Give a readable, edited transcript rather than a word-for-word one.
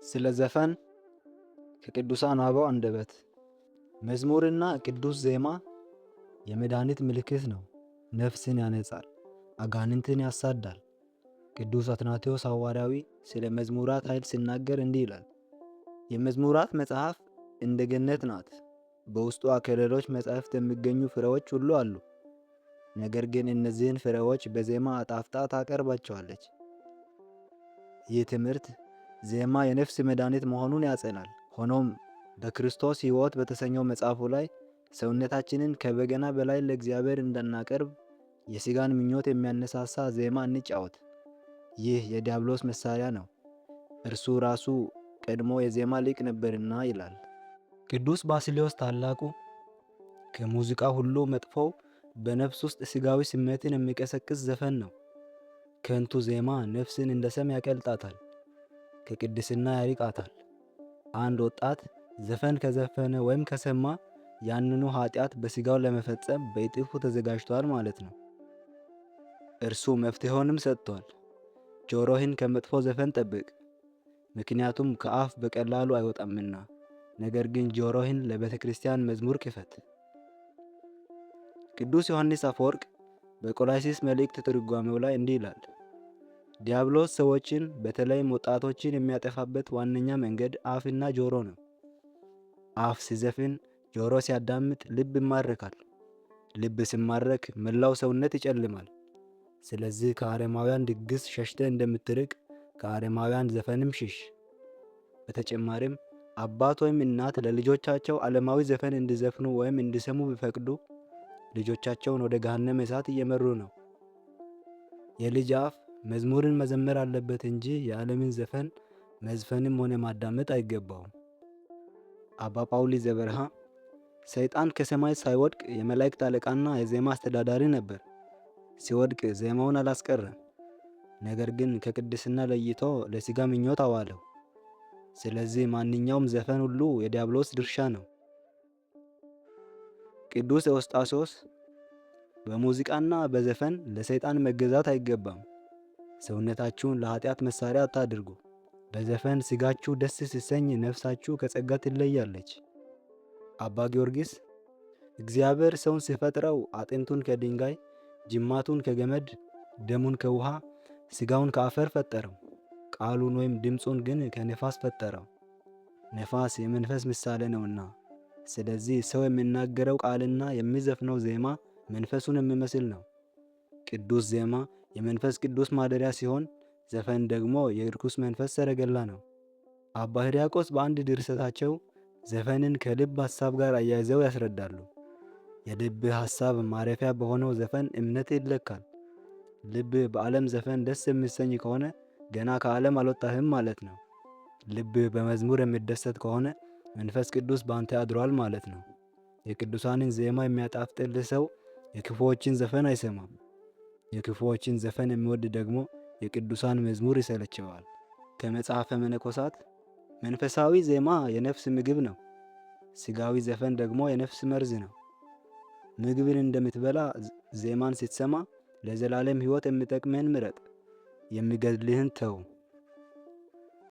ስለ ዘፈን ከቅዱሳን አበው አንደበት። መዝሙርና ቅዱስ ዜማ የመድኃኒት ምልክት ነው። ነፍስን ያነጻል፣ አጋንንትን ያሳዳል። ቅዱስ አትናቴዎስ ሐዋርያዊ ስለ መዝሙራት ኃይል ሲናገር እንዲህ ይላል። የመዝሙራት መጽሐፍ እንደ ገነት ናት። በውስጧ ከሌሎች መጻሕፍት የሚገኙ ፍሬዎች ሁሉ አሉ። ነገር ግን እነዚህን ፍሬዎች በዜማ አጣፍጣ ታቀርባቸዋለች። ይህ ትምህርት ዜማ የነፍስ መድኃኒት መሆኑን ያጸናል። ሆኖም በክርስቶስ ሕይወት በተሰኘው መጽሐፉ ላይ ሰውነታችንን ከበገና በላይ ለእግዚአብሔር እንዳናቀርብ የሥጋን ምኞት የሚያነሳሳ ዜማ እንጫወት፣ ይህ የዲያብሎስ መሳሪያ ነው፣ እርሱ ራሱ ቀድሞ የዜማ ሊቅ ነበርና ይላል። ቅዱስ ባስልዮስ ታላቁ ከሙዚቃ ሁሉ መጥፎው በነፍስ ውስጥ ሥጋዊ ስሜትን የሚቀሰቅስ ዘፈን ነው። ከንቱ ዜማ ነፍስን እንደ ሰም ያቀልጣታል፣ ከቅድስና ያርቃታል። አንድ ወጣት ዘፈን ከዘፈነ ወይም ከሰማ ያንኑ ኃጢአት በሥጋው ለመፈጸም በእጥፉ ተዘጋጅቷል ማለት ነው። እርሱ መፍትሄውንም ሰጥቷል። ጆሮህን ከመጥፎ ዘፈን ጠብቅ፣ ምክንያቱም ከአፍ በቀላሉ አይወጣምና። ነገር ግን ጆሮህን ለቤተ ክርስቲያን መዝሙር ክፈት። ቅዱስ ዮሐንስ አፈወርቅ በቆላስይስ መልእክት ትርጓሜው ላይ እንዲህ ይላል። ዲያብሎስ ሰዎችን በተለይም ወጣቶችን የሚያጠፋበት ዋነኛ መንገድ አፍና ጆሮ ነው። አፍ ሲዘፍን፣ ጆሮ ሲያዳምጥ ልብ ይማረካል። ልብ ሲማረክ መላው ሰውነት ይጨልማል። ስለዚህ ከአረማውያን ድግስ ሸሽተ እንደምትርቅ ከአረማውያን ዘፈንም ሽሽ። በተጨማሪም አባት ወይም እናት ለልጆቻቸው ዓለማዊ ዘፈን እንዲዘፍኑ ወይም እንዲሰሙ ቢፈቅዱ ልጆቻቸውን ወደ ገሃነመ እሳት እየመሩ ነው። የልጅ አፍ መዝሙርን መዘመር አለበት እንጂ የዓለምን ዘፈን መዝፈንም ሆነ ማዳመጥ አይገባውም። አባ ጳውሊ ዘበረሃ ሰይጣን ከሰማይ ሳይወድቅ የመላእክት አለቃና የዜማ አስተዳዳሪ ነበር። ሲወድቅ ዜማውን አላስቀረም፣ ነገር ግን ከቅድስና ለይቶ ለሥጋ ምኞት አዋለው። ስለዚህ ማንኛውም ዘፈን ሁሉ የዲያብሎስ ድርሻ ነው። ቅዱስ ኤዎስጣቴዎስ በሙዚቃና በዘፈን ለሰይጣን መገዛት አይገባም፣ ሰውነታችሁን ለኃጢአት መሳሪያ አታድርጉ። በዘፈን ሥጋችሁ ደስ ሲሰኝ ነፍሳችሁ ከጸጋ ትለያለች። አባ ጊዮርጊስ እግዚአብሔር ሰውን ሲፈጥረው አጥንቱን ከድንጋይ፣ ጅማቱን ከገመድ፣ ደሙን ከውሃ፣ ሥጋውን ከአፈር ፈጠረው። ቃሉን ወይም ድምፁን ግን ከነፋስ ፈጠረው። ነፋስ የመንፈስ ምሳሌ ነውና። ስለዚህ ሰው የሚናገረው ቃልና የሚዘፍነው ዜማ መንፈሱን የሚመስል ነው። ቅዱስ ዜማ የመንፈስ ቅዱስ ማደሪያ ሲሆን፣ ዘፈን ደግሞ የርኩስ መንፈስ ሰረገላ ነው። አባ ሕርያቆስ በአንድ ድርሰታቸው ዘፈንን ከልብ ሐሳብ ጋር አያይዘው ያስረዳሉ። የልብ ሐሳብ ማረፊያ በሆነው ዘፈን እምነት ይለካል። ልብ በዓለም ዘፈን ደስ የሚሰኝ ከሆነ ገና ከዓለም አልወጣህም ማለት ነው። ልብ በመዝሙር የሚደሰት ከሆነ መንፈስ ቅዱስ በአንተ አድሯል ማለት ነው። የቅዱሳንን ዜማ የሚያጣፍጥልህ ሰው የክፉዎችን ዘፈን አይሰማም። የክፉዎችን ዘፈን የሚወድ ደግሞ የቅዱሳን መዝሙር ይሰለቸዋል። ከመጽሐፈ መነኮሳት መንፈሳዊ ዜማ የነፍስ ምግብ ነው፣ ስጋዊ ዘፈን ደግሞ የነፍስ መርዝ ነው። ምግብን እንደምትበላ ዜማን ስትሰማ ለዘላለም ሕይወት የሚጠቅምህን ምረጥ፣ የሚገድልህን ተው።